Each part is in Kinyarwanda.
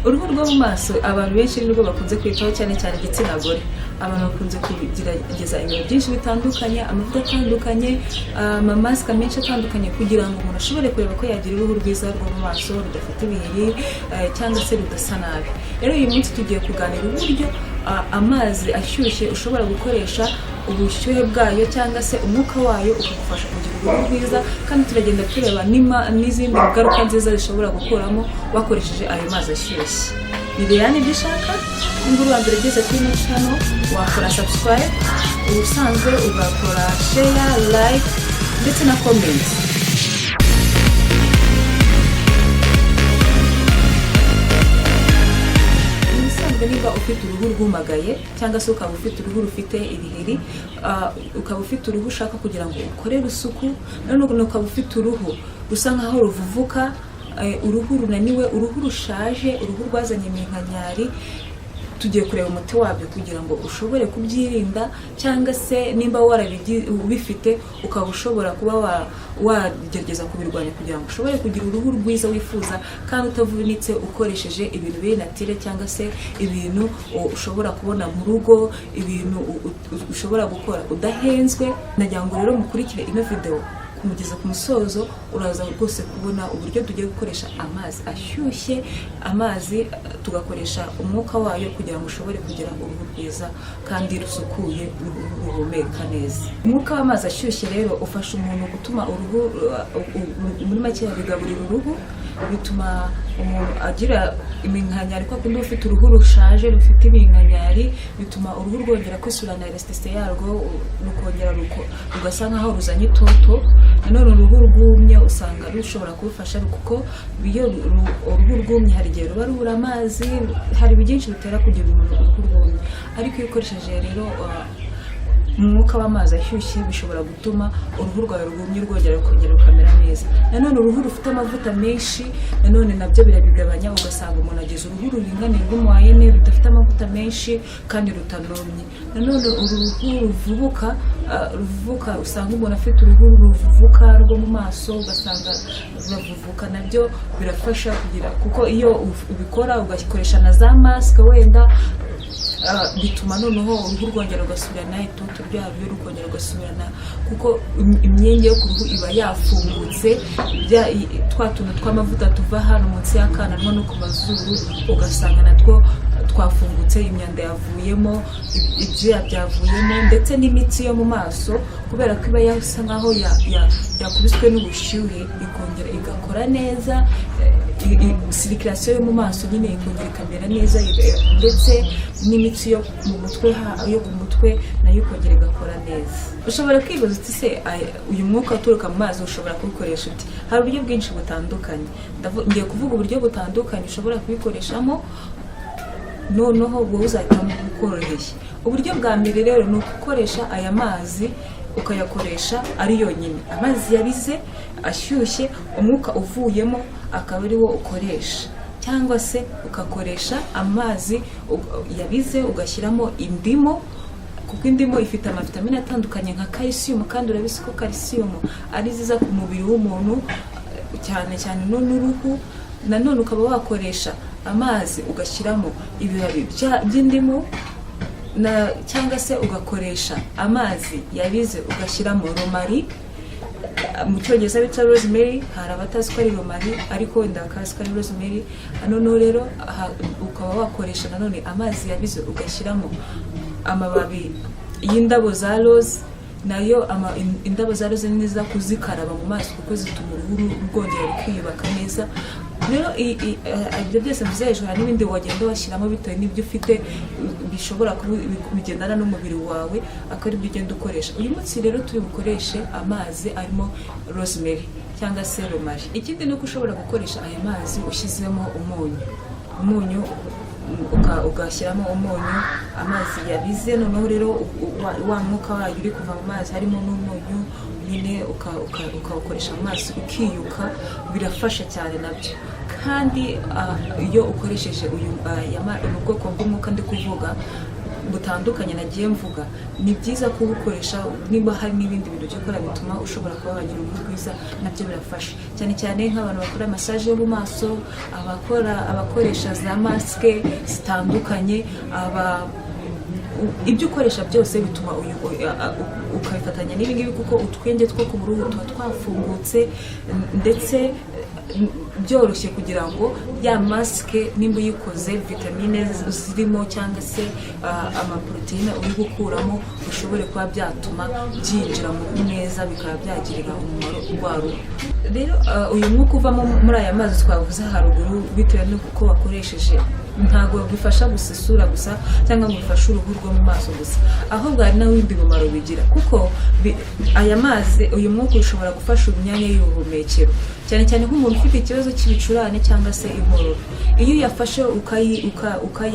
Uruhu rwo mu maso abantu benshi nirwo bakunze kwitaho, cyane cyane igitsina gore. Abantu bakunze kugerageza ibintu byinshi bitandukanye, amavuta atandukanye, amamasika menshi atandukanye, kugira ngo umuntu ashobore kureba ko yagira uruhu rwiza rwo mu maso rudafite ibiheri cyangwa se rudasa nabi. Rero uyu munsi tugiye kuganira uburyo amazi ashyushye ushobora gukoresha ubushyuhe bwayo cyangwa se umwuka wayo ukagufasha kugira uruhu rwiza, kandi turagenda tureba n'izindi ngaruka nziza zishobora gukuramo wakoresheje ayo mazi ashyushye. Ni Liliane. Ibyo ushaka, nimba uri uwa mbere ugeze kuri ino channel, wakora subscribe, ubusanzwe ugakora share, like ndetse na comment. Ubusanzwe niba ufite uruhu rwumagaye cyangwa se ukaba ufite uruhu rufite ibiheri, ukaba ufite uruhu ushaka kugira ngo ukorere isuku, nanone ukaba ufite uruhu rusa nkaho ruvuvuka, uruhu runaniwe, uruhu rushaje, uruhu rwazanye iminkanyari, tugiye kureba umuti wabyo kugira ngo ushobore kubyirinda, cyangwa se nimba ubifite ukaba ushobora kuba wagerageza kubirwanya kugira ngo ushobore kugira uruhu rwiza wifuza kandi utavunitse, ukoresheje ibintu biri naturel cyangwa se ibintu ushobora kubona mu rugo, ibintu ushobora gukora udahenzwe. Nagira ngo rero mukurikire ino video kumugeza ku musozo, uraza rwose kubona uburyo tugiye gukoresha amazi ashyushye, amazi tugakoresha umwuka wayo kugira ngo ushobore kugira uruhu rwiza kandi rusukuye, ruhumeka neza. Umwuka w'amazi ashyushye rero ufasha umuntu gutuma uruhu, muri make bigaburira uruhu, bituma umuntu agira iminkanyari. Kwa kundi uba ufite uruhu rushaje rufite iminkanyari, bituma uruhu rwongera kwisubirana elasticité yarwo, rukongera rugasa nkaho ruzanye itoto. Nanone uruhu rwumye usanga rushobora kubifasha, kuko iyo uruhu rwumye hari igihe ruba rubura amazi, hari byinshi bitera kugira umuntu uruhu rwumye. Ariko iyo ukoresheje rero umwuka w'amazi ashyushye, bishobora gutuma uruhu rwawe rwumye rwongera rukongera rukamera neza. Nanone uruhu rufite amavuta menshi, nanone nabyo birabigabanya, ugasanga umuntu agize uruhu ruringaniye rw'umuwayene, rudafite amavuta menshi kandi rutanumye. Nanone uruhu ruvubuka, ruvubuka, usanga umuntu afite uruhu ruvuvuka rwo mu maso, ugasanga ruravuvuka, nabyo birafasha kugira, kuko iyo ubikora ugakoresha na za masike wenda, bituma noneho uruhu rwongera rugasubirana itoto ryaryo, rukongera rugasubirana, kuko imyenge yo ku ruhu iba yafungutse, twa tuntu tw'amavuta tuva hano munsi y'akananwa no ku mazuru, ugasanga natwo twafungutse, imyanda yavuyemo, ibyuya byavuyemo, ndetse n'imitsi yo mu maso, kubera ko iba yasa nkaho yakubiswe n'ubushyuhe, ikongera igakora neza, circulation yo mu maso nyine ikongera ikamera neza, ndetse n'imitsi yo mu mutwe, yo ku mutwe nayo ikongera igakora neza. Ushobora kwibaza uti: "Se uyu mwuka uturuka mu mazi ushobora kuwukoresha uti?" Hari uburyo bwinshi butandukanye. Ngiye kuvuga uburyo butandukanye ushobora kubikoreshamo, noneho wowe uzahitamo ukoroheye. Uburyo bwa mbere rero ni ugukoresha aya mazi, ukayakoresha ari yonyine, amazi yabize ashyushye, umwuka uvuyemo akaba ari wo ukoresha, cyangwa se ugakoresha amazi yabize ugashyiramo indimu, kuko indimu ifite amavitamine atandukanye nka calcium, kandi urabizi ko calcium ari nziza ku mubiri w'umuntu, cyane cyane no n'uruhu. Nanone ukaba wakoresha amazi ugashyiramo ibibabi by'indimu, cyangwa se ugakoresha amazi yabize ugashyiramo romarin, mu Cyongereza bita rosemary. Hari abatazi ko ari romarin, ariko wenda bakazi ko ari rosemary. Noneho rero ukaba wakoresha nanone amazi yabize ugashyiramo amababi y'indabo za rose. Nayo indabo za rose ni nziza kuzikaraba mu maso, kuko zituma uruhu rwongera rukiyubaka neza. Rero ibyo byose mvuze hejuru, hari n'ibindi wagenda washyiramo bitewe n'ibyo ufite bishobora kuba bigendana n'umubiri wawe, akaba aribyo ugenda ukoresha. Uyu munsi rero turi bukoreshe amazi arimo rosemary cyangwa se romarin. Ikindi ni uko ushobora gukoresha aya mazi ushyizemo umunyu, umunyu ugashyiramo umunyu, amazi yabize, noneho rero wa mwuka wayo uri kuva mu mazi harimo n'umunyu nyine, ukawukoresha mu mazi ukiyuka, birafasha cyane nabyo. Kandi iyo ukoresheje uyu bwoko bw'umwuka ndi kuvuga. butandukanye nagiye mvuga, ni byiza kubukoresha. Niba hari n'ibindi bintu byo gukora bituma ushobora kuba wagira uruhu rwiza, nabyo birafasha, cyane cyane nk'abantu bakora massage yo mu maso, abakora, abakoresha za masque zitandukanye, aba ibyo ukoresha byose bituma ukabifatanya n'ibi ngibi, kuko utwenge two ku ruhu tuba twafungutse ndetse byoroshye kugira ngo ya masque, nimba uyikoze, vitamine zirimo cyangwa se amaporoteyine uri gukuramo ushobore kuba byatuma byinjira mu ruhu neza, bikaba byagirira umumaro rwa ruhu. Rero uyu mwuka uvamo muri aya mazi twavuze haruguru, bitewe n'uko wakoresheje, ntabwo bifasha gusa isura gusa cyangwa ngo bifashe uruhu rwo mu maso gusa, ahubwo hari n'ubundi mumaro bigira, kuko aya mazi, uyu mwuka ushobora gufasha imyanya y'ubuhumekero, cyane cyane nk'umuntu ufite ikibazo cy'ibicurane cyangwa se inkorora. Iyo uyafashe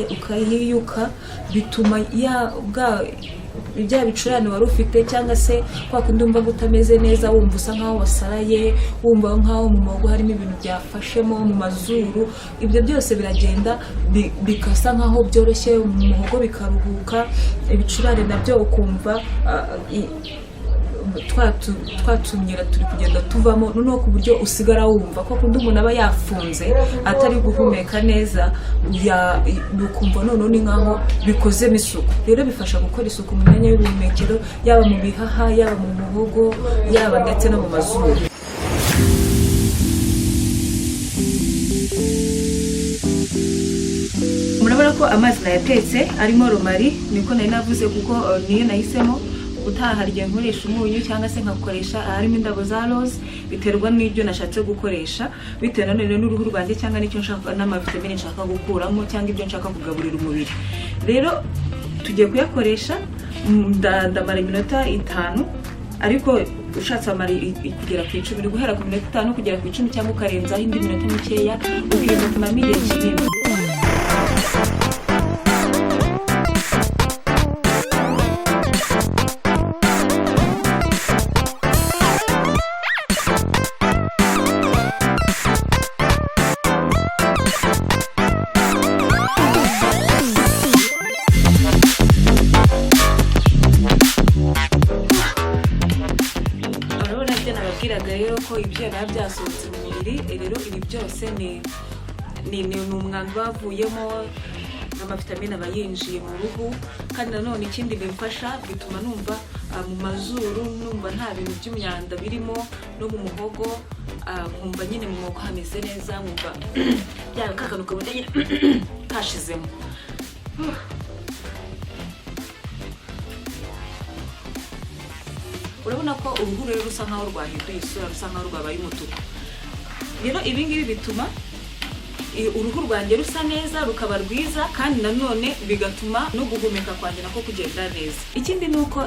ukayiyuka, bituma ya bwa bya bicurane wari ufite, cyangwa se kwa kundi wumva utameze neza, wumva usa nkaho wasaraye, wumva nkaho mu muhogo harimo ibintu byafashemo, mu mazuru, ibyo byose biragenda bigasa nkaho byoroshye, mu muhogo bikaruhuka, ibicurane nabyo ukumva twa tumyira turi kugenda tuvamo, noneho ku buryo usigara wumva ko kundi umuntu aba yafunze atari guhumeka neza, ukumva noneho ni nkaho bikozemo isuku. Rero bifasha gukora isuku mu myanya y'ubuhumekero, yaba mu bihaha, yaba mu muhogo, yaba ndetse no mu mazuru. Murabona ko amazi nayatetse arimo romarin, niko nari navuze, kuko niyo nahisemo. Ubutaha hari igihe nkoresha umunyu cyangwa se nkakoresha aharimo indabo za rose, biterwa n'ibyo nashatse gukoresha, bitewe nanone n'uruhu rwanjye cyangwa n'icyo nshaka n'amavitamine nshaka gukuramo cyangwa ibyo nshaka kugaburira umubiri. Rero tugiye kuyakoresha, ndamara iminota 5, ariko ushatse wamara kugera ku 10. Uri guhera ku minota 5 kugera ku 10 cyangwa ukarenzaho indi minota mikeya, ukirinda kumaramo igihe kinini. Urabona ibyo nababwiraga rero, ko ibyo biba byasohotse mu mubiri. Rero ibi byose ni umwanda uba wavuyemo, amavitamine aba yinjiye mu ruhu. Kandi nanone ikindi bimfasha, bituma numva mu mazuru numva nta bintu by'imyanda birimo, no mu muhogo, nkumva nyine mu muhogo hameze neza, nkumva byaba ka kantu kabona nyine kashizemo. Urabona ko uruhu rero rusa nkaho rwahinduye isura, rusa nkaho rwabaye umutuku. Rero ibi ngibi bituma uruhu rwanjye rusa neza, rukaba rwiza, kandi nanone bigatuma no guhumeka kwanjye nako kugenda neza. Ikindi ni uko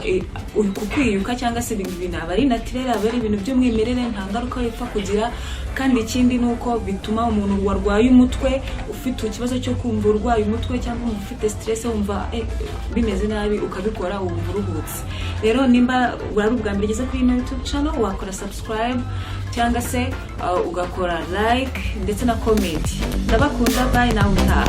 uku kwiyuka cyangwa se ibintu bintu aba ari naturel, aba ari ibintu by'umwimerere, nta ngaruka bipfa kugira. Kandi ikindi ni uko bituma umuntu warwaye umutwe, ufite ikibazo cyo kumva urwaye umutwe cyangwa wumva ufite stress, wumva bimeze nabi, ukabikora wumva uruhutse. Rero nimba wari ubwa mbere ugeze kuri ino YouTube channel, wakora subscribe cyangwa se ugakora like ndetse na comment. Ndabakunda, bye, nawe utaha.